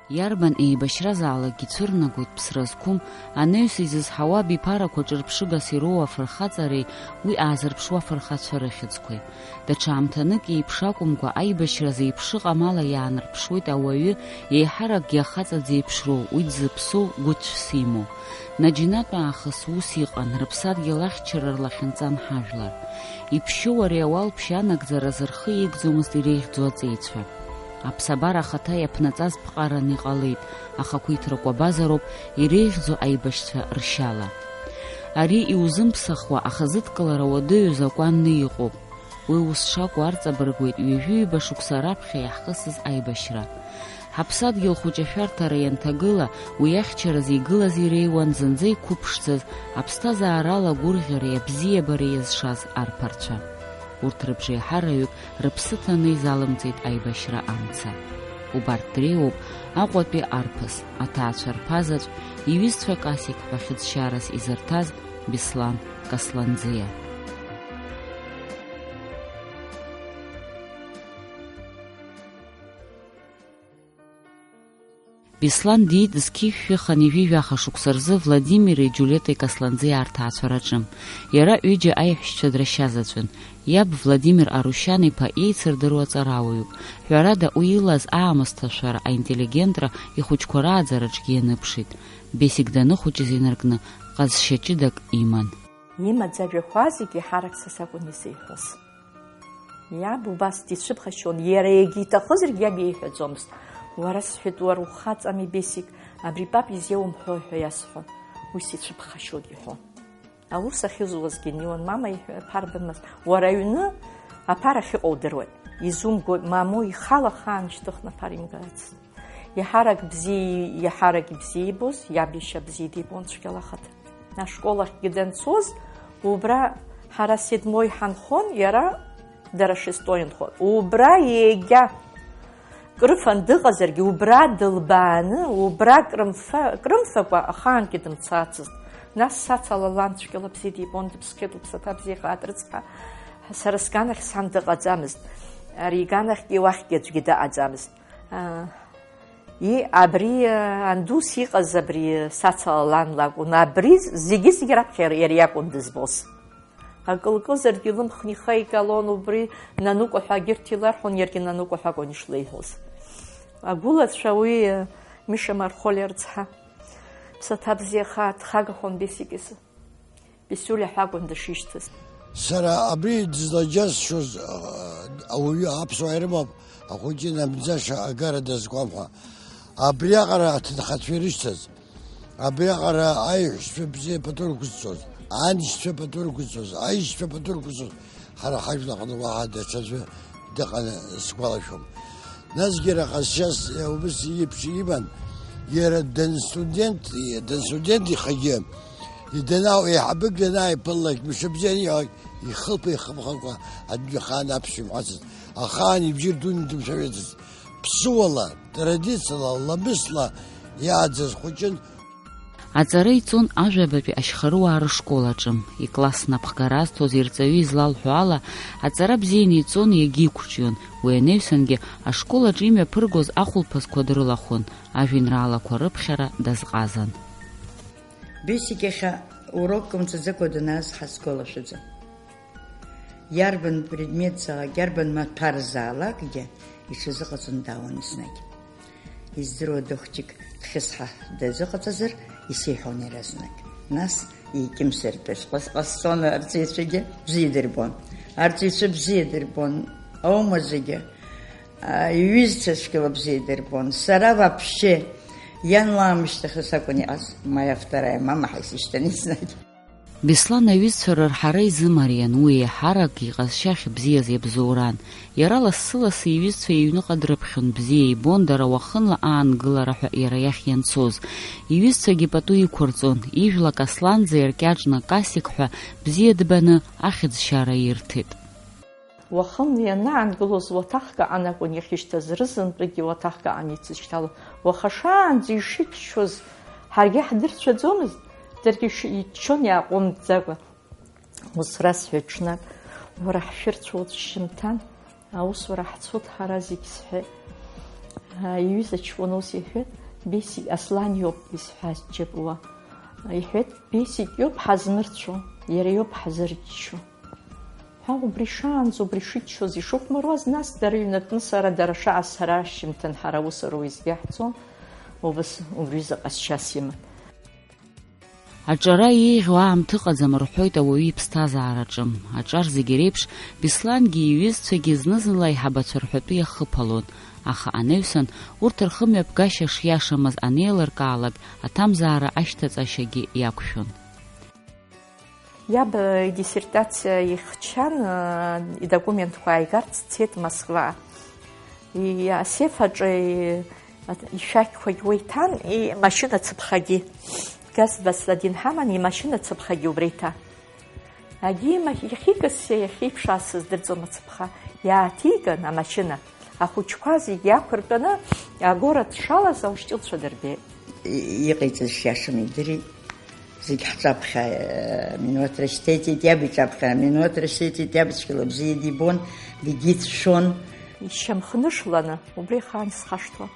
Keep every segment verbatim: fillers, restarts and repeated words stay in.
Иарбан еибашьразаалакгьы цәырнагоит ԥсра зқәым, анаҩс изызҳауа абиԥарақәа ҿырԥшыгас ироуа афырхаҵареи уи аазырԥшуа афырхацәа рыхьӡқәеи. Даҽа аамҭанык еиԥш акәымкәа, аибашьра зеиԥшыҟам ала иаанарԥшуеит ауаҩы, еиҳаракгьы ахаҵа дзеиԥшроу, уи дзыԥсоу, гәыцәс имоу. Наџьнатә аахыс ус иҟан, рыԥсадгьыл ахьчара рлахьынҵан ҳажәлар. Иԥшьоу ари ауалԥшьа анагӡаразы рхы еигӡомызт иреиӷьӡоу аҵеицәа. Аԥсабара ахаҭа иаԥнаҵаз ԥҟаран иҟалеит, ахақәиҭрақәа абазароуп иреиӷьӡоу аибашьцәа ршьала. Ари иузымԥсахуа, аха зыдкылара уадаҩу закәанны иҟоуп. Уи ус шакәу арҵабыргуеит ҩажәи ҩба шықәса раԥхьа иаҳхысыз аибашьра. Ҳаԥсадгьыл хәыҷы ашәарҭара ианҭагыла, уи ахьчаразы игылаз иреиуан зынӡа иқәыԥшӡаз, аԥсҭазаарала агәырӷьареи абзиабареи иазшаз арԥарцәа. Урҭ рыбжеиҳараҩык рыԥсы ҭаны изалымҵит аибашьра амца. Убарҭ дреиуоуп Аҟәатәи арԥыс, аҭаацәа рԥа заҵә, иҩызцәа Касик ҳәа хьыӡшьарас изырҭаз Беслан Касланӡиа. Беслан диит зқьи жәшәи хынҩажәи жәаха шықәса рзы Владимири Џьулиетеи Касланӡиаа рҭаацәараҿы. Иара ҩыџьа аиҳәшьцәа драшьа заҵәын. Иаб Владимир Арушьан-иԥа еицырдыруа ҵарауаҩуп. Ҳәарада, уи илаз аамысҭашәара, аинтеллигентра ихәыҷқәа рааӡараҿгьы ианыԥшит. Бесик даныхәыҷыз инаркны ҟазшьа ҷыдак иман. Имаӡажәақәа зегьы ҳарак са сакәын изеиҳәоз. Иаб убас дицәыԥхашьон, иара егьа иҭахызаргь иаб иеиҳәаӡомызт. Уара, сҳәеит, уара ухаҵами, Бесик, абри пап изеумҳәои ҳәа иасҳәон. Уи сицәыԥхашьон иҳәон. Аус ахьызуазгьы днеиуан, мама иҳәа-, аԥара бымаз. Уара аҩны аԥара ахьыҟоу удыруеит. Изумгои, мамоу, ихала ахаан шьҭыхны аԥара имгацызт. Иаҳарак бзиа, иаҳарак ибзиа ибоз, иаб ишьа бзиа дибон цәгьала ахаҭа. Ашкол ахьгьы данцоз, убра ҳара седьмой ҳанхон, иара дара шестой нхон. Убра егьа крыфан дыҟазаргьы, убра дылбааны, убра крымфа-, крымфакәа ахаангьы дымцацызт. Нас сацала лан цәгьала бзиа дибон, дыԥсхьеит, лыԥсаҭа бзиахааит, рыцҳа, сара сганахь сан дыҟаӡамызт. Ари иганахьгьы уахьгьы аӡәгьы дыҟаӡамызт. Аа, и, абри, аа, андус иҟаз абри сацала лан лакәын. Абри зегьы-зегьы раԥхьа иара иакәын дызбоз. Акы лкызаргьы лымхны ихы игалон, убри нанукәа ҳәа егьырҭ иларҳәон, иаргьы нанукәа ҳәа акәын ишлеиҳәоз. Агәылацәа уи, Миша Мархолиа рыцҳа, ԥсаҭа бзиахааит, дхагахон Бесик изы. Писулиа ҳәа акәын дышишьҭаз. Сара абри дызлаџьасшьоз, а, ауаҩы аԥсуаа ирымоуп, ахәыҷы инамӡаша агара дазкуам ҳәа. Абриаҟара аҭынхацәа ирышьҭаз, абриаҟара аиҳәшьцәа бзиа пату рықәызҵоз, аншьцәа пату рықәызҵоз, аишьцәа пату рықәызҵоз, ҳара ҳажәлаҟны уаҳа даҽаӡәы дыҟаны сгәалашәом. Насгьы иара ҟазшьас убыс иеиԥш иман, иара данстудент, данстудент ихагьы, иданаау, еиҳабык данааиԥыллак, мшыбзианы иҟалак, ихылԥа ихымхакәа адәны ахаан аԥсшәа имҳәацызт, ахаан ибжьы рдуны дымшәаҩыцызт. Ԥсыуала, традициала, ламысла иааӡаз хәыҷын. Аҵара иҵон Ажәабатәи ашьхарыуаа рышкол аҿы. Икласс напхгара азҭоз ирҵаҩы излалҳәо ала, аҵара бзианы иҵон, иагьиқәҿион. Уи анаҩсангьы ашкол аҿы имҩаԥыргоз ахәылԥазқәа дрылахәын, ажәеинраалақәа рыԥхьара дазҟазан. Бесик иахьа урокк мцаӡакәа данааз ҳаскол ашәыҵа. Иарбан предметзаалак, иарбан маҭәарзаалакгьы иҽазыҟаҵон, даауан еснагь. Издыруада, хәҷык дхьысҳа дазыҟаҵазар, исеиҳәон иаразнак. Нас икьымсыртәыз ҟаз-, ҟазҵон, арҵаҩцәагьы бзиа дырбон. Арҵаҩцәа бзиа дырбон, аума зегьы, а, иҩызцәа цәгьала бзиа дырбон. Сара вообще иан лаамышьҭахьы сакәын иҟаз, моя вторая мама ҳәа исышьҭан еснагь. Беслан аҩызцәа рырҳара изымариан, уи еиҳарак иҟазшьа ахьыбзиаз иабзоуран. Иара лассы-лассы иҩызцәа иҩныҟа дрыԥхьон, бзиа ибон дара уахынла аангылара ҳәа иара иахь ианцоз. Иҩызцәагьы пату иқәырҵон, ижәла Касланӡа иркьаҿны Касик ҳәа бзиа дбаны ахьӡшьара ирҭеит. Уахынла ианаангылоз уаҭахк аҟан акәын иахьышьҭаз, рызынтәыкгьы уаҭахк аҟан ицышьҭалон. Уаха шаанӡа ишыччоз ҳаргьы ҳдырцәаӡомызт, даргьы иши-, иччон иааҟәымҵӡакәа. Ус расҳәеит ҽнак, уара ҳшәырцәа уцәшьымҭан, аусура ҳцоит ҳара зегь, сҳәеит. Иҩыза ҷкәын ус иҳәеит, Бесик Аслан иоуп изҳәаз џьабуа. Иҳәеит, Бесик иоуп ҳазнырцәо, иара иоуп ҳзырччо. Ҳәа убри шаанӡа, убри шыччоз, ишыхәмаруаз, нас дара ҩнатәны сара дара шаасҳара ашьжьымҭан ҳара аус руа изгьаҳҵон, убас убри заҟа сшьас иман. Аҿара еиӷьу аамҭа ыҟаӡам рҳәоит ауаҩы иԥсҭазаараҿы. Аҿар зегьы реиԥш, Беслангьы иҩызцәагьы зны-зынла аиҳабацәа рҳәатәы иахыԥалон, аха анаҩсан урҭ рхымҩаԥгашьа шиашамыз анеилыркаалак, аҭамзаара ашьҭаҵашьагьы иақәшәон. Иаб идиссертациа ихьчан, идокументқәа ааигарц дцеит Москва. И-, асеф аҿы и-, ишәақьқәагь уа иҭан, имашьына цыԥхагьы. Газ Басладин ҳаман, имашьына цыԥхагьы убра иҭан. Агьи има-, иахьикыз иахьеиԥшааз сыздырӡом ацыԥха. Иааҭиган амашьына. Ахәыҷқәа зегьы иақәыртәаны, агород шалаз аушьҭылцәа дырбеит. И-, иҟаиҵаз шиашам идырит. Зегь ҳҿаԥхьа, э, минуҭ рышьҭеиҵеит, иаб иҿаԥхьа минуҭ рышьҭеиҵеит, иаб цәгьала бзиа дибон, дегьицәшәон. Ишьамхнышланы, убри ахаан исхашҭуам.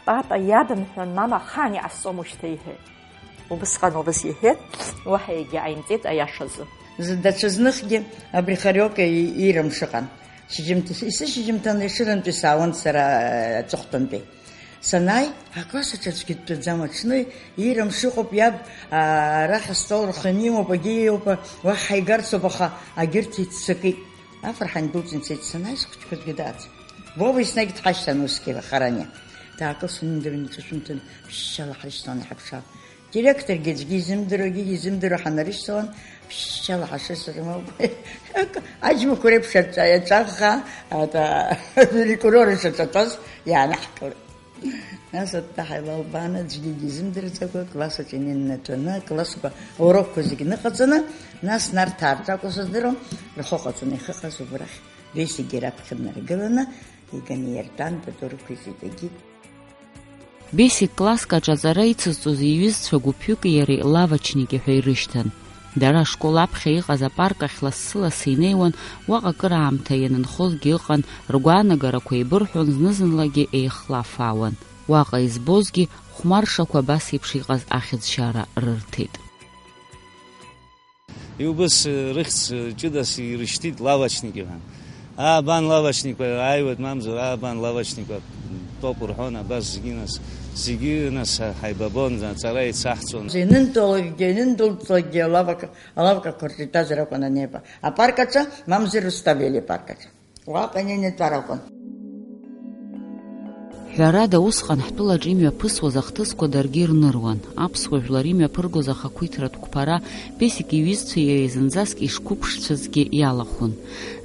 Папа иаб мҳәан, мама ахаан иҟасҵом ушьҭа иҳәеит. Убысҟан убас иҳәеит, уаҳа егьааимҵеит аиашазы. Зы-, даҽазныхгьы абри Хариока и-, ирым шыҟан. Шьыжьымҭ-, исышьыжьымҭан ишырантәи саауан сара, э, аҵыхәтәантәи. Санааи, акласс аҿы аӡәгьы дтәаӡам, аҽны ирым шыҟоуп иаб, а, арахь астол рханы имоуп, агьи иоуп, уаҳа игарцоуп, аха агьырҭ иццакит. Афырҳан дәылҵны ицеит, санааи схәыҷқәа аӡәгьы дааӡам. Вова еснагь дҳашьҭан усгьы, Харани. Даакылсны имдыруан иҿышәымҭан, ԥшьшьала ҳрышьҭуан иҳаԥшаап. Директоргьы аӡәгьы изымдыруа, егьигьы изымдыруа ҳанарышьҭалан, ԥшьшьала ҳашьыцыр моуп. Аџьмақәа реиԥш аҿа-, иаҿаӷӷа, ата, перекурор ишаҿаҵаз иаанаҳкылеит. Нас атта ҳаилалбааны, аӡәгьы изымдырӡакәа, класс аҿы инеиннаҭәаны, аклассқәа урокқәа зегьы ныҟаҵаны, нас Нарҭаа рҿы акәу сыздыруам, рхы ҟаҵаны ихыҟаз убрахь, Бесик раԥхьа днаргыланы, иганы иартәан, пату рықәиҵеит, егьит. Бесик класск аҿы аҵара ицызҵоз иҩызцәа гәыԥҩыки иареи лавочники ҳәа ирышьҭан. Дара ашкол аԥхьа иҟаз апарк ахь лассы-лассы инеиуан, уаҟа акыраамҭа ианынхозгьы ыҟан, ргәаанагарақәа еибырҳәон, зны-зынлагьы еихлафаауан. Уаҟа избозгьы хәмаршақәа абас еиԥш иҟаз ахьӡшьара рырҭеит. Иубыс, э, рыхьӡ, э, ҷыдас ирышьҭит лавочники ҳәа. Аа, абан лавочникқәа ааиуеит, мамзар, аа, абан лавочникқәа тәоуп рҳәон, абас зегьы нас, зегьы нас ҳаибабон, аҵара еицаҳҵон. Инындәылҵлакгьы, инындәылҵлакгьы алавак-, алавкақәа рҿы итәазар акәын анеиба. Апарк аҿы, мамзар, Руставели апарк аҿы. Уаҟа инеины итәар акәын. Ҳәарада, усҟан ҳтәылаҿы имҩаԥысуаз ахҭысқәа даргьы ирныруан. Аԥсуа жәлар имҩаԥыргоз ахақәиҭратә қәԥара Бесик иҩызцәеи иареи зынӡаск ишқәыԥшцәазгьы иалахәын.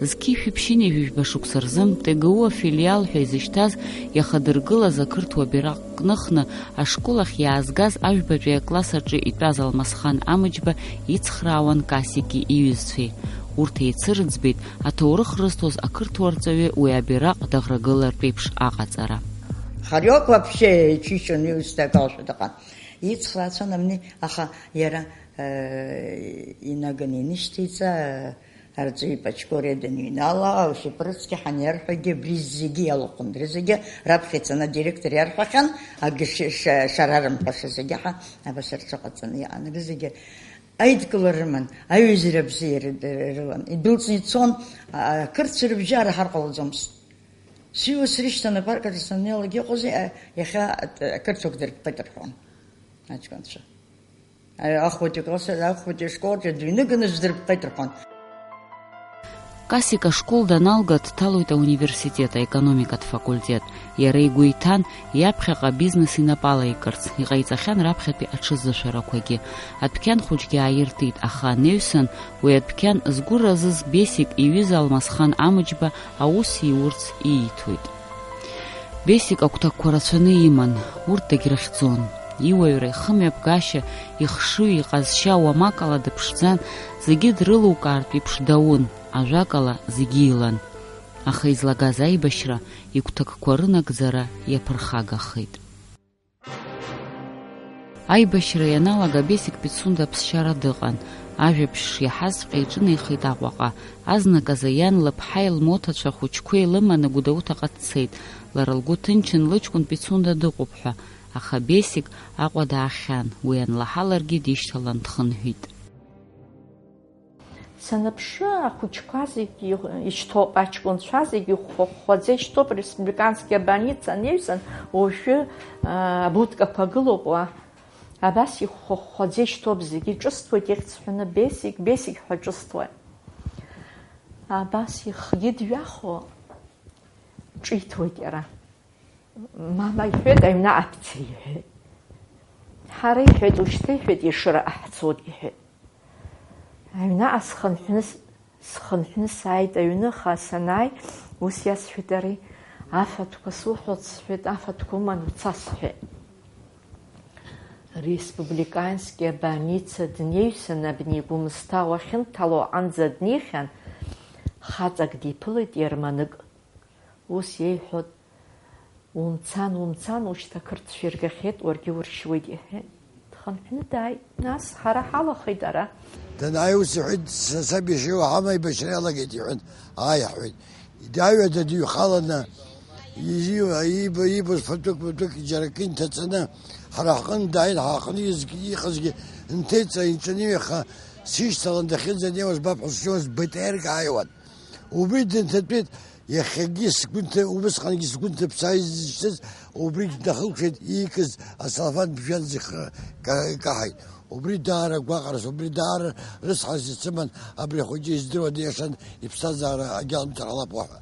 Зқьи шәиԥшьыни жәаба шықәса рзы Т Г У афилиал ҳәа изышьҭаз иахадыргылаз ақырҭуа бираҟ кныхны, ашкол ахь иаазгаз ажәбатәи акласс аҿы итәаз Алмасхан Амыџьба ицхраауан Касики иҩызцәеи. Урҭ еицырыӡбеит аҭоурых рызҭоз ақырҭуа рҵаҩы уи абираҟ даӷрагылартә еиԥш аҟаҵара. Хариок вообще иҽишьон, иусҭа акалашәа дыҟан. Ицхраацәан амни, аха иара, э, инаганы инышьҭеиҵа, э, арҵаҩы Пачкориа даныҩнала, Ушьапырцқьа ҳаниарҳәагьы, абри зегьы иалахәын, абри зегьы раԥхьа ицаны адиректор иарҳәахьан, акгьы ш-, ш-, шарарымҳәаша зегьы ҳа абас рҿы ҟаҵаны иҟан, абри зегьы аидкыла рыман, аҩызара бзиа ры-, ры-, рылан. Идәылҵны ицон, а, ақырҭцәа рыбжьара ҳар ҟалаӡомызт. Сиуа срышьҭан апарк аҿы саннеилак, иҟоузеи, а, иахьа ат-, ақырҭцәа дырԥхеит рҳәон аҷкәынцәа. А, ахәыҷы класс, ахәыҷы ашкол аҿы дыҩныганы дырԥхеит рҳәон. Касик ашкол даналга, дҭалоит ауниверситет аекономикатә факультет. Иара игәы иҭан, иаԥхьаҟа абизнес инапала икырц, иҟаиҵахьан раԥхьатәи аҽазышәарақәагьы. Адәқьан хәыҷгьы ааиртит, аха анаҩсан уи адәқьан згәы разыз Бесик иҩыза Алмасхан Амыџьба аус иурц ииҭоит. Бесик агәҭакқәа рацәаны иман, урҭ дагьрыхьӡон. Иуаҩра, ихымҩаԥгашьа, ихшыҩ, иҟазшьа уамак ала дыԥшӡан, зегьы дрылукаартә еиԥш даун, ажәакала, зегьы илан. Аха излагаз аибашьра игәҭакқәа рынагӡара иаԥырхагахеит. Аибашьра ианалага Бесик Пицунда аԥсшьара дыҟан. Ажәабжь шиаҳазҵәҟьа иҿынеихеит Аҟәаҟа. Азныказы иан лыԥҳаи лмоҭацәа хәыҷқәеи лыманы Гәдоуҭаҟа дцеит. Лара лгәы ҭынчын лыҷкәын Пицунда дыҟоуп ҳәа. Аха Бесик Аҟәа даахьан. Уи анлаҳаларгьы дишьҭалан дхынҳәит. Саныԥшы, ахәыҷқәа зегьы ишьҭоуп, аҷкәынцәа зегьы ихәхәа-хәхәаӡа ишьҭоуп, республиканская больница анаҩсан, уажәы, аа, абудкақәа гылоуп уа. Абас ихәхәа-хәхәаӡа ишьҭоуп зегьы, иҿысҭуеит ихьӡ ҳәаны, Бесик, Бесик ҳәа ҿысҭуеит. Абас ихгьы дҩахо ҿиҭуеит иара. Мама иҳәеит, аҩнаҟа бца, иҳәеит. Ҳара, иҳәеит, ушьҭа, иҳәеит, Ешыраҟа ҳцоит, иҳәеит. Аҩнаҟа схынҳәны с-, схынҳәны сааит аҩныҟа, санааи, ус иасҳәеит ари, афатәқәа суҳәоит, сҳәеит, афатәқәа уман уца, сҳәеит. Республиканская больница днеиҩсан абни Гәымсҭа уахьынҭало аҟынӡа днеихьан, хаҵак диԥылеит иарманык. Ус иеиҳәоит, умцан, умцан, ушьҭа ақырҭцәа иргахьеит, уаргьы уршьуеит, иҳәеит. Дхынҳәны дааит. Нас ҳара ҳалахеит ара. Данааи ус иҳәеит, са саб иашьа иуаҳама аибашьра иалагеит, иҳәан, ааи, иҳәеит. Дааҩада дыҩхаланы, ииба-, иибоз фатәык-фатәык џьара акы инҭаҵаны, ҳара ҳҟны дааин, ҳаҟны изгьы, иҟазгьы нҭеиҵан, иҿынеиха, сишьҭалан дахьынӡанеиуаз, баб ҳәа сшьуаз, Б Т Р-к ааиуан. Убри дынҭатәеит, иахьагьы сгәы нҭы-, убысҟангьы сгәы нҭыԥсааит зышьҭаз, убригь днахылԥшит, иикыз ацалафан бжьан зихы ка-, икаҳаит. Убри даара гәаҟрас, убри даара рыцҳарас исыман, абри ахәыҷы издыруан, иашан, иԥсҭазаара агьалымҵыр ҟалап уаҳа.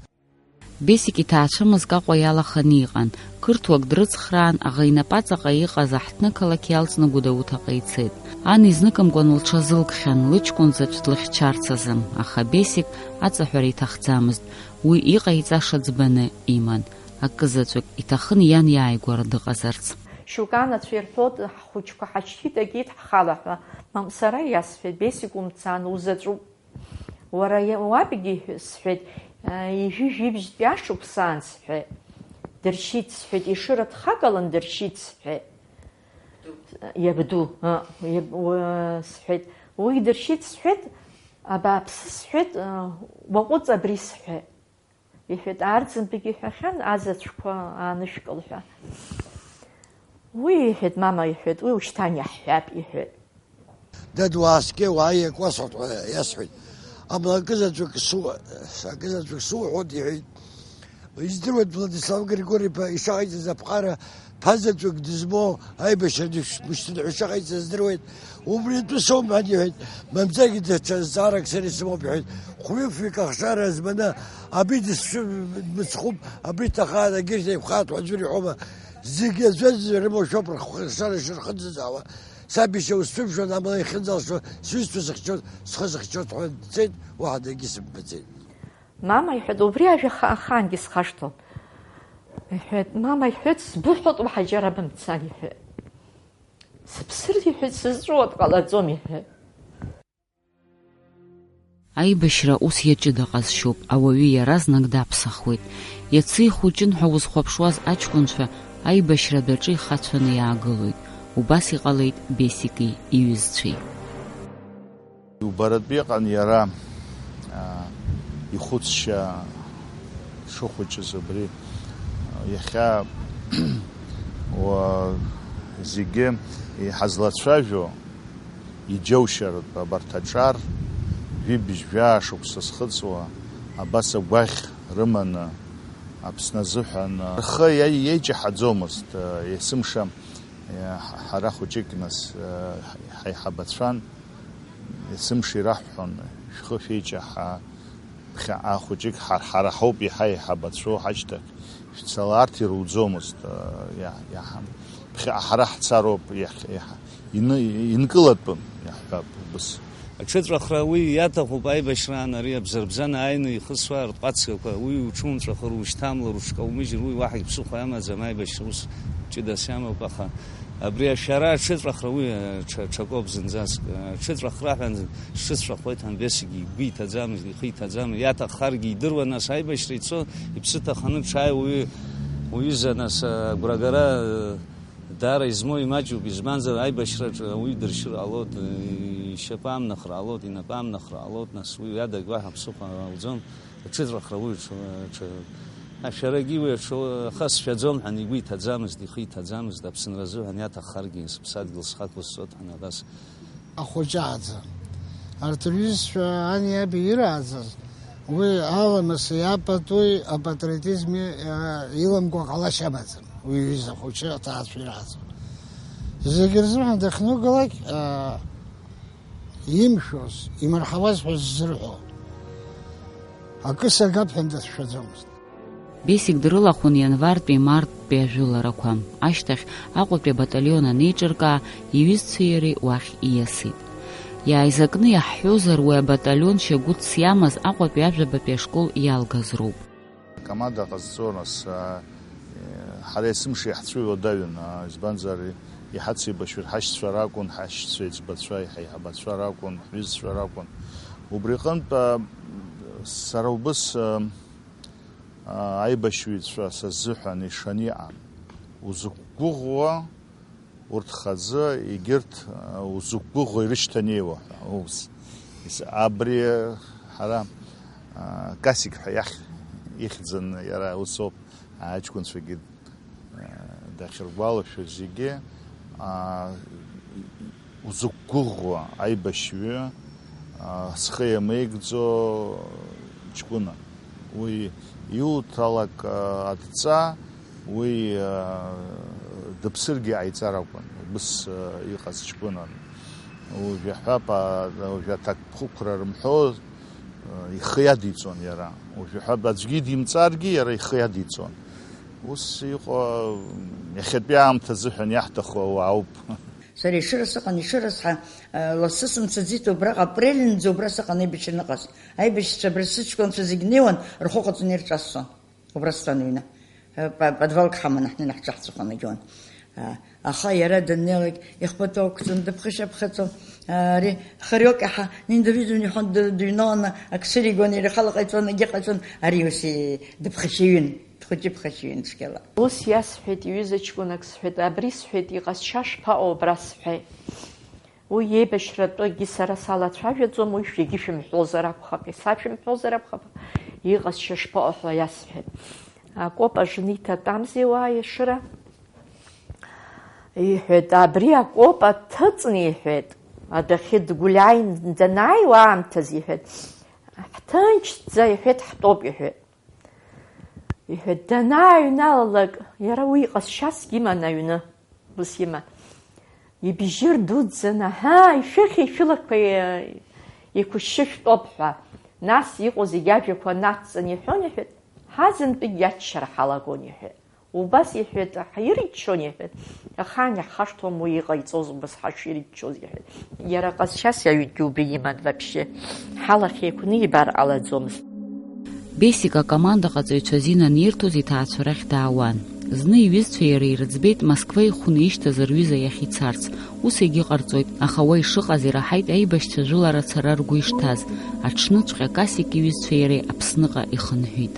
Бесик иҭаацәа мызкы Аҟәа иалаханы иҟан. Қырҭуак дрыцхраан, аӷа инапаҵаҟа иҟаз аҳҭнықалақь иалҵны Гәдоуҭаҟа ицеит. Ан изныкымкәан лҽазылкхьан, лыҷкәын заҵә длыхьчарц азы, аха Бесик аҵаҳәара иҭахӡамызт, уи иҟаиҵаша ӡбаны иман. Акызаҵәык иҭахын иан иааигәара дыҟазарц. Шьоук анацәа ирҳәоит, ҳхәыҷқәа ҳачхьит, агеит ҳхала ҳәа. Мамсара иасҳәеит, Бесик умцан, узаҵәуп. Уара иа-, уабгьы, сҳәеит, ижәи жәибжьтәи ашықәсаан, сҳәеит, дыршьит, сҳәеит, Ешыра дхагылан дыршьит, сҳәеит. Иабду, а, иаб-, уа-, сҳәеит, уи дыршьит, сҳәеит, абааԥсы, сҳәеит, а, уаҟәыҵ абри, сҳәеит. Иҳәеит, Арӡынбагьы иҳәахьан, азаҵәқәа аанышәкыл ҳәа. Уи, иҳәеит, мама, иҳәеит, уи ушьҭан иаҳҳәап, иҳәеит. Дад, уааскьа, уааи, акы уасҳәап ҳәа иасҳәеит. Амала акызаҵәык су-, акызаҵәык суҳәоит, иҳәеит. Издыруеит, Владислав Григори-иԥа ишаҟаиҵаз аԥҟара, ԥа заҵәык дызмоу аибашьра дышәмышьҭын ҳәа ишаҟаиҵаз здыруеит. Убри атәы соуп, мҳәан, иҳәеит. Мамзаргьы даҽа зҵаарак сара исымоуп, иҳәеит. Хәҩык-фҩык ахшара зманы абри дысцәымыцхәуп, абри дҭахааит, егьырҭ еиқәхааит ҳәа аӡәыр иҳәома? Зегьы аӡәаӡәӡәа ирымоу шәоуп рхы-, ршара шырхыӡыӡаауа. Саб иашьа усцәымшәан, амала иахьынӡалшо сҩызцәа сыхьчоит, схы сыхьчоит ҳәа дцеит, уаҳа дагьы сымбаӡеит. Мама, иҳәеит, убри ажәа ха-, ахаангьы схашҭуам. Иҳәеит, мама, иҳәеит, сбыҳәоит, уаҳа џьара бымцан, иҳәеит. Сыԥсыр, иҳәеит, сызҵәуо дҟалаӡом, иҳәеит. Аибашьра ус иаҷыда ҟазшьоуп, ауаҩы иаразнак даԥсахуеит. Иацы ихәыҷын ҳәа узхәаԥшуаз аҷкәынцәа аибашьратә аҿы ихацәаны иаагылоит. Убас иҟалеит Бесики иҩызцәеи. Убаратәы иҟан иара, аа, ихәыцшьа шыхәыҷыз убри. Иахьа уа-, зегьы иҳазлацәажәо, иџьоушьартә абарҭ аҿар, жәибжь-жәаа шықәса зхыҵуа, абас агәаӷь рыманы, Аԥсны азыҳәан, рхы иа-, иеиҷаҳаӡомызт, есымша, ҳа-, ҳара хәыҷык нас, ҳаиҳабацәан, есымша ираҳҳәон, шәхы шәеиҷаҳа, ԥхьаҟа хәыҷык ҳар-, ҳара ҳауп еиҳа еиҳабацәоу ҳашьҭахь, шәцала, арҭ ируӡомызт, иа-, иаҳа-, ԥхьаҟа ҳара ҳцароуп иаҳ-, иаҳа-, ины-, инкылатәым, иаҳҳәап, убыс. Аҽыҵәахра уи иаҭахуп, аибашьраан ари абзарбзан ааины ихысуа ртҟәацгақәа, уи уҽумҵәахыр, ушьҭамлар, уҽкаумыжьыр, уи уаҳагь ԥсыхәа иамаӡам, аибашьра ус ҷыдас иамоуп, аха абри ашәара аҽыҵәахра уи, ҽа-, ҽакоуп зынӡаск. Аҽыҵәахра ҳәа шыцәахоит, Ҳамбесигьы игәы иҭаӡамызт, ихы иҭаӡамызт, иаҭаххаргьы идыруан, нас аибашьра ицо, иԥсы ҭаханы дшааиуа уи-, уҩыза, нас, агәрагара, Даара измоу имаҷуп, избанзар, аибашьраҿы ауаҩы дыршьыр ҟалоит, ишьапы амнахыр ҟалоит, инапы амнахыр ҟалоит, нас уи ҩадагь уаҳа ԥсыхәа ауӡом, аҽыҵәахра уи аҽы, аҽы, ашәарагьы уи аҽы, аха сшәаӡом ҳәа игәы иҭаӡамызт, ихы иҭаӡамызт, Аԥсынра азыҳәан иаҭаххаргьы, сыԥсадгьыл схы ақәысҵоит ҳәа абас. Ахәыҷы ааӡа. Арҭ рҩызцәа ани иаби ирааӡаз, уи аламыс иапатуи апатриотизми, а, иламкәа ҟалашьа амаӡам, уи иҩыза хәыҷы аҭаацәа ирааӡо. Зегьы рзыҳәан дахьнугалак, а, имшәоз, имырҳауаз ҳәа ззырҳәо. Акы сагап ҳәа дацәшәаӡомызт. Бесик дрылахәын ианвартәи марттәи ажәыларақәа. Ашьҭахь Аҟәатәи абаталион анеиҿыркаа, иҩызцәеи иареи уахь ииасит. Иааизакны иаҳҳәозар, уи абаталион шьагәыҭс иамаз Аҟәатәи ажәабатәи ашкол иалгаз роуп. Акоманда ҟазҵо, нас, а, ҳара есымша иаҳцәыҩуа даҩын, а, избанзар, иҳацеибашьуеит, ҳашьцәа ракәын, ҳашьцәа еиҵбацәа, ҳаиҳабацәа ракәын, ҳҩызцәа ракәын. Убри аҟынтә, а, сара убыс, а, аибашьҩцәа сазыҳәан ишаны иҟан. Узықәгәыӷуа урҭ хазы, егьырҭ, узықәгәыӷуа ирышьҭанеиуа ҳәа, ус. Ис-, абри ҳара, а, Касик ҳәа иахь, ихьӡын иара, усоуп, аҷкәынцәагьы, а, дахьыргәалашәо зегьы, а, узықәгәыӷуа аибашьҩы, а, зхы иамеигӡо ҷкәына. Уи иуҭалак, а, адҵа, уи, а, дыԥсыргьы ҟаиҵар акәын. Убыс, а, иҟаз ҷкәынан. Уажә иаҳҳәап, а, уажә аҭакԥхықәра рымҳәо, а, ихы иадиҵон иара. Уажә иаҳҳәап, аӡәгьы димҵаргьы, иара ихы иадиҵон. Ус иҟоу, иахьатәи аамҭа азыҳәан иаҳҭаху ауаауп. Сара Ешыра сыҟан, Ешыра сҳа-, лассы сымцаӡеит убраҟа, апрель нӡа убра сыҟан аибашьра аныҟаз. Аибашьцәа абра сыҷкәынцәа зегь неиуан, рхәы ҟаҵаны ирҿассон. Убра стәан аҩны. Па-, подвалк ҳаман, ҳнеины ҳҿаҳҵәахуан егьуан. Аха иара даннеилак, ихпату ақәҵан, дыԥхашьаԥхаҵо, ари Хариоки ҳа, Ниндовидовна иҳәон, ды-, дыҩналаны ак сыригон, иара ихала ҟаиҵон, егьи ҟаиҵон, ари ус и-, дыԥхашьаҩын. Дхәыҷы ԥхашьаҩын цәгьала. Ус иасҳәеит, иҩыза ҷкәынак сҳәеит, абри сҳәеит, иҟазшьа шԥаҟоу абра сҳәеит. Уи еибашьратәыгьы сара салацәажәаӡом, уи шәегьы шәымҳәозар акәхап, сашәымҳәозар акәхап, иҟазшьа шԥаҟоу ҳәа иасҳәеит. Акоп ажны иҭатәамзи уа Ешыра? Иҳәеит, абри акоп аҭыҵны, иҳәеит, адәахьы дгәылиааин данааиуа аамҭазы, иҳәеит, ҳҭынчӡа, иҳәеит, ҳтәоуп, иҳәеит. Иҳәеит, данааҩналалак, иара уи иҟазшьасгьы иман аҩны, ус иман. Ибжьы рдуӡӡаны, ҳаа, ишәыхьи, шәылақәа еиқәышьшьы шәтәоуп ҳәа, нас иҟоу зегь ажәақәа нацҵаны иҳәон, иҳәеит, ҳазынтәыкгьы аччара ҳалагон, иҳәеит. Убас, иҳәеит, ҳирччон, иҳәеит, ахаан иаҳхашҭуам уи иҟаиҵоз, убас ҳаширччоз, иҳәеит. Иара ҟазшьас аҩнгьы убри иман вообще. Ҳалахь еиқәны ибар ҟалаӡомызт. Бесик акомандаҟаҵаҩцәа азин анирҭоз иҭаацәа рахь даауан. Зны иҩызцәа иара ирыӡбеит, Москва ихәны ишьҭаз рҩыза иахь ицарц. Ус егьыҟарҵоит, аха уа ишыҟаз ираҳаит аибашьцәа жәылара ацара ргәы ишҭаз. Аҽныҵәҟьа Касик иҩызцәеи иареи Аԥсныҟа ихынҳәит.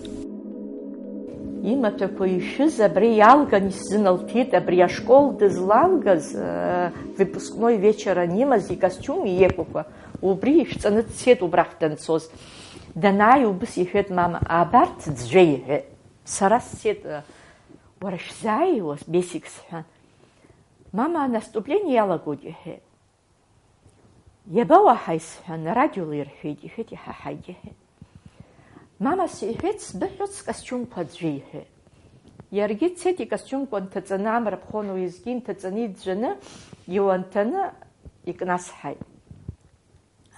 Имаҭәақәа ишәыз абри иалган исзыналҭиит, абри ашкол дызлалгаз, э, выпускной вечер анимаз икостиуми иеиқәақәа, убри ишәҵаны дцеит убрахь данцоз. Данааи убыс иҳәеит мама, абарҭ ӡәӡәа иҳәеит. Сара сцеит, э, уара шәзааиуаз, Бесик сҳәан. Мама, анаступление иалагоит иҳәеит. Иабауаҳаи сҳәан, арадиола ирҳәеит, иҳәеит, иҳаҳаит, иҳәеит. Мамас иҳәеит, сбыҳәоит скостиумқәа аӡәы, иҳәеит. Иаргьы дцеит икостиумқәа нҭаҵаны, амра ԥхон уеизгьы инҭаҵаны, иӡәӡәаны, иуанҭаны икнасҳаит.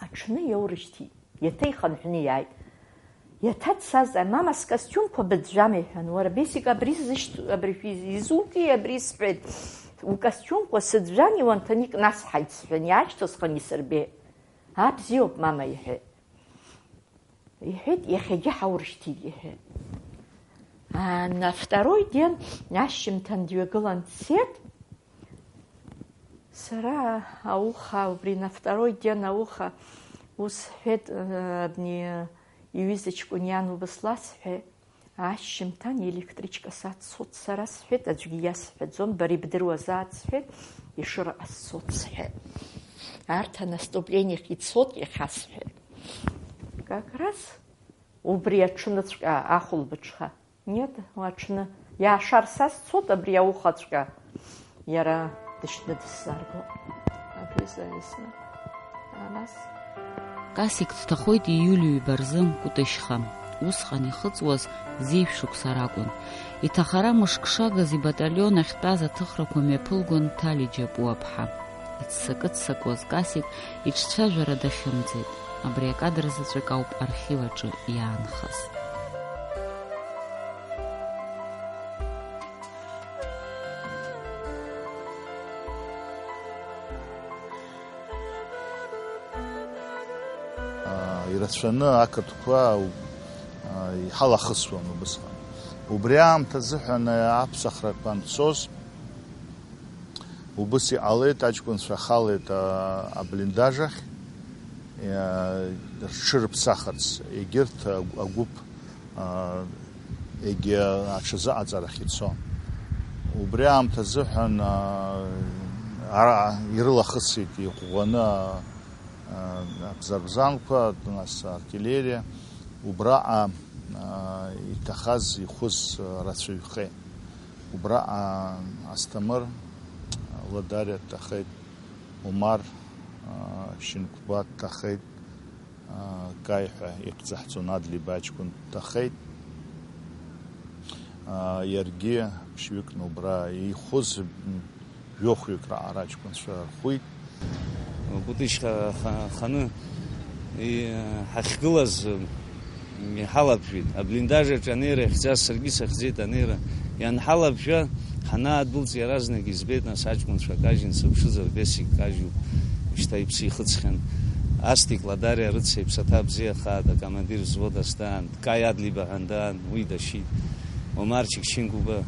Аҽны иоурышьҭит, иаҭа ихынҳәны иааит. Иаҭа дсазҵааит, мама, скостиумқәа быӡәӡәама, иҳәан, уара, Бесик, абри зышьҭ-, абри шәиз-, изуки, абри сҳәеит, укостиумқәа сыӡәӡәан, иуанҭаны икнасҳаит, сҳәан, иаашьҭысхын исырбеит. А, бзиоуп, мама, иҳәеит. Иҳәеит, иахьагьы ҳаурышьҭит, иҳәеит. А, на второй день ашьжьымҭан дҩагылан дцеит. Сара ауха, убри на второй день ауха, ус сҳәеит, э, абни, э, иҩыза ҷкәын иан убас ласҳәеит, Ашьжьымҭан електричка саццот сара, сҳәеит, аӡәгьы иасҳәаӡом, бара ибдыруазааит, сҳәеит, Ешыраҟа сцот, сҳәеит. Арҭ анаступлениахь ицот иахьа, сҳәеит. Как раз убри аҽныҵәҟьа ахәылбыҽха. Нет, уи аҽны. Иаашар са сцот абри аухаҵәҟьа. Иара дышьны дысзааргоит. Абри заҩсны. Анас. Касик дҭахоит ииуль ҩба рзы Кәтышьха. Усҟан ихыҵуаз зеижә шықәса ракәын. Иҭахара мышк шагыз ибаталион ахьтәаз аҭыхрақәа мҩаԥылгон Ҭали Џьапуаԥҳа. Иццакы-ццакуаз Касик иҿцәажәара дахьымӡеит. Абри акадр заҵәык ауп архив аҿы иаанхаз. Ирацәаны ақырҭқәа иҳалахысуан убысҟан. Убри аамҭазыҳәан аԥсахрақәа анцоз, убыс иҟалеит, аҷкәынцәа халеит, а, аблиндаж ахь, иа-, рҽырыԥсахырц, егьырҭ агә-, агәыԥ, а, егьи аҽазыҟаҵарахь ицон. Убри аамҭазыҳәан, а, ара ирылахысит иӷәӷәаны, а, а, абзарбзанқәа, нас артиллериа, убраҟа, а, иҭахаз ихәыз рацәаҩхеит. Убраҟа Асҭамыр Ладариа дҭахеит, Омар, а, Шьынқәба дҭахеит, а, Каи ҳәа иқәӡаҳҵон Адлеиба аҷкәын дҭахеит. А, иаргьы ԥшьҩыкны убра ихәыз, м, жәохәҩык раҟара аҷкәынцәа рхәит. Кәтышьха ха-, ханы и-, ҳахьгылаз, м, иҳалабжәеит. Аблиндаж аҿы анеира иахьӡаз саргьы сахьӡеит анеира. Ианҳалабжәа, ҳанаадәылҵ иаразнак избеит, нас аҷкәынцәа кажьын, сыԥшызар, Бесик кажьуп, шьҭа иԥсы ихыҵхьан. Астик Ладариа рыцеиԥш аҭа бзиахааит, акомандир взвод астаан, Каи Адлеиба ҳәа даан, уи дашьит. Омарчик Шьынқәба,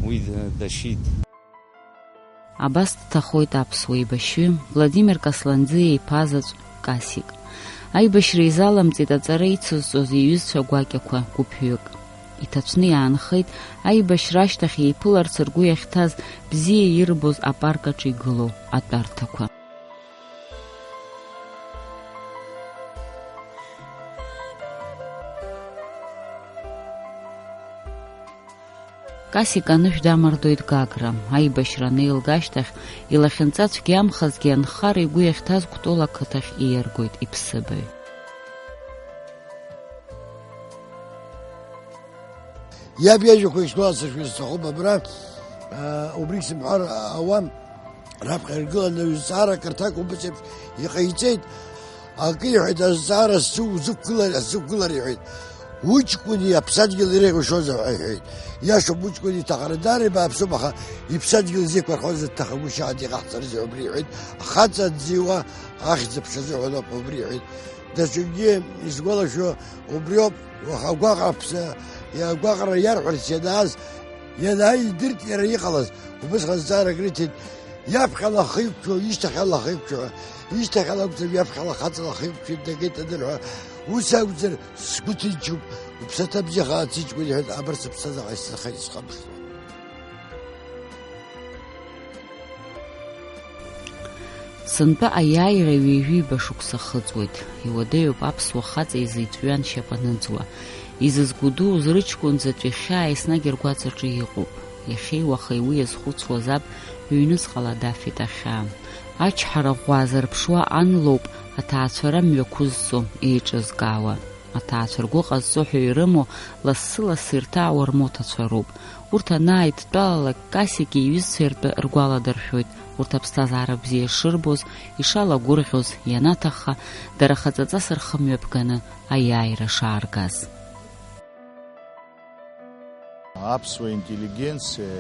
уи д-, дашьит. Абас дҭахоит аԥсуа еибашьҩы Владимир Касланӡиа иԥа заҵә Касик. Аибашьра изаламҵеит аҵара ицызҵоз иҩызцәа гәакьақәа гәыԥҩык. Иҭацәны иаанхеит аибашьра ашьҭахь еиԥыларц ргәы иахьҭаз, бзиа ирбоз апарк аҿы игылоу атәарҭақәа. Касик анышә дамардоит Гагра, аибашьра анеилга ашьҭахь, илахьынҵа цәгьамхазгьы анхара игәы иахьҭаз Кәтол ақыҭахь ииаргоит иԥсыбаҩ. Иаб иажәақәа ишәгәаласыршәо сҭахуп абра, аа, убригь сымҳәар ауам, раԥхьа иргыланы аҩызцаара акырҭак убыс еиԥш иҟаиҵеит. Акы иҳәеит, азҵаара сзы узықәгылар, сзықәгылар иҳәеит. Уҷкәыни аԥсадгьыл иреиӷьушьозар ҳәа иҳәеит. Иашоуп, уҷкәын иҭахара даара ибааԥсуп, аха иԥсадгьыл зеиқәырхозар дҭахагәышьааит, иҟаҳҵарызеи убри иҳәеит. Ахаҵа дзиуа ахьӡ-аԥша азыҳәаноуп убри иҳәеит. Даҽакгьы исгәалашәо убриоуп, уаха агәаҟра ԥса-, агәаҟра иарҳәарц ианааз, ианааи идырт иара иҟалаз, убысҟан зҵаарак рыҭеит, иаԥхьала ахы иқәшәо, ишьҭахьала ахы иқәшәо ҳәа, ишьҭахьала акәӡам, иаԥхьала хаҵала ахы иқәшәеит, дагеит анырҳәа, ус акәзар, сгәы ҭынчуп, уԥсаҭа бзиахааит, сыҷкәын, иҳәеит, абар сыԥсҭазаара исзаха-, исхамышҭуа. Сынтәа аиааира ҩажәиба шықәса хыҵуеит. Иуадаҩуп аԥсуа хаҵа изы иҵәҩан шьапаныҵуа. Изызку дуз рыҷкәын заҵә ихьаа еснагь ргәаҵаҿы иҟоуп. Иахьеи уахеи уи иазхәыцуаз аб ҩнуҵҟала дафеит ахьаа. Ачҳара ӷәӷәа азырԥшуа ан лоуп аҭаацәара мҩақәызҵо, еиҿызкаауа. Аҭаацәа ргәы ҟазҵо ҳәа ирымоу, лассы-лассы ирҭаауа рмоҭацәа роуп. Урҭ анааидтәалалак, Касик иҩызцәа ртәы ргәаладыршәоит, урҭ аԥсҭазаара бзиа шырбоз, ишалагәырӷьоз, ианаҭахха, дара хаҵаҵас рхы мҩаԥганы аиааира шааргаз. Аԥсуа интеллигенциа,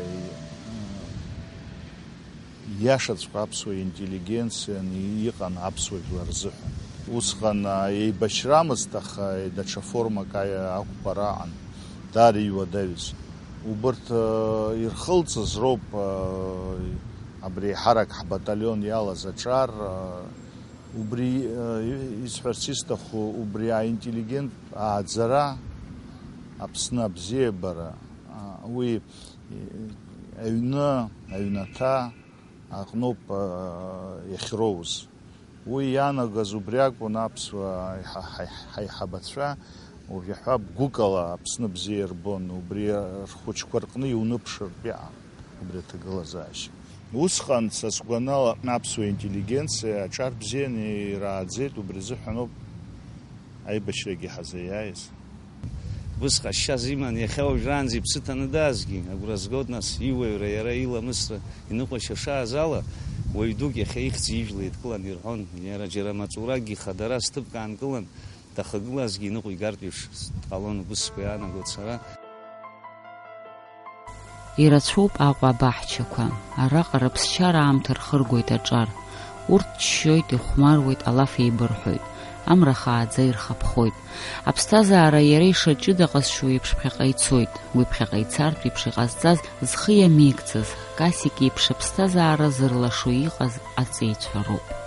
иашаҵәҟьа аԥсуа интеллигенциан иҟан аԥсуа жәлар рзыҳәан. Усҟан, а, еибашьрамызт, аха даҽа формак аиа-, ақәԥара аҟан, даара иуадаҩыз. Убырҭ, а, ирхылҵыз роуп, а, абри еиҳарак ҳбаталион иалаз аҿар, а, Убри, э, исҳәарц исҭаху, убри аинтеллигент ааӡара, Аԥсны абзиабара, а, уи, и, аҩны, аҩнаҭа аҟноуп, а, иахьроуз. Уи иаанагаз убри акәын аԥсуа ҳа-, ҳа-, ҳаиҳабацәа, уажәы ҳәа гәыкала Аԥсны бзиа ирбон, убри рхәыҷқәа рҟны иуныԥшыртә иҟан убри аҭагылазаашьа. Усҟан, са сгәанала, аԥсуа интеллигенциа аҿар бзианы ирааӡеит, убри азыҳәаноуп аибашьрагьы ҳазаиааиз. Убыс ҟазшьас иман, иахьа уажәраанӡа иԥсы ҭаны даазгьы, агәра згоит, нас, иуаҩра, иара иламысра, иныҟәашьа шааз ала, уаҩ дук иахьа ихьӡ ижәла идкылан ирҳәон, иара џьара маҵуракгьы хадара зҭыԥк аанкылан, дахагылазгьы иныҟәигартә еиԥш дҟалон, убыс сгәы иаанагоит сара. Ирацәоуп Аҟәа абаҳчақәа, араҟа рыԥсшьара аамҭа рхыргоит аҿар. Урҭ ччоит, ихәмаруеит, алаф еибырҳәоит, амра хааӡа ирхаԥхоит. Аԥсҭазаара иара ишаҷыда ҟазшьоу еиԥш ԥхьаҟа ицоит, уи ԥхьаҟа ицартә еиԥш иҟазҵаз, зхы иамеигӡаз, Касик иеиԥш аԥсҭазаара зырлашо иҟаз аҵеицәа роуп.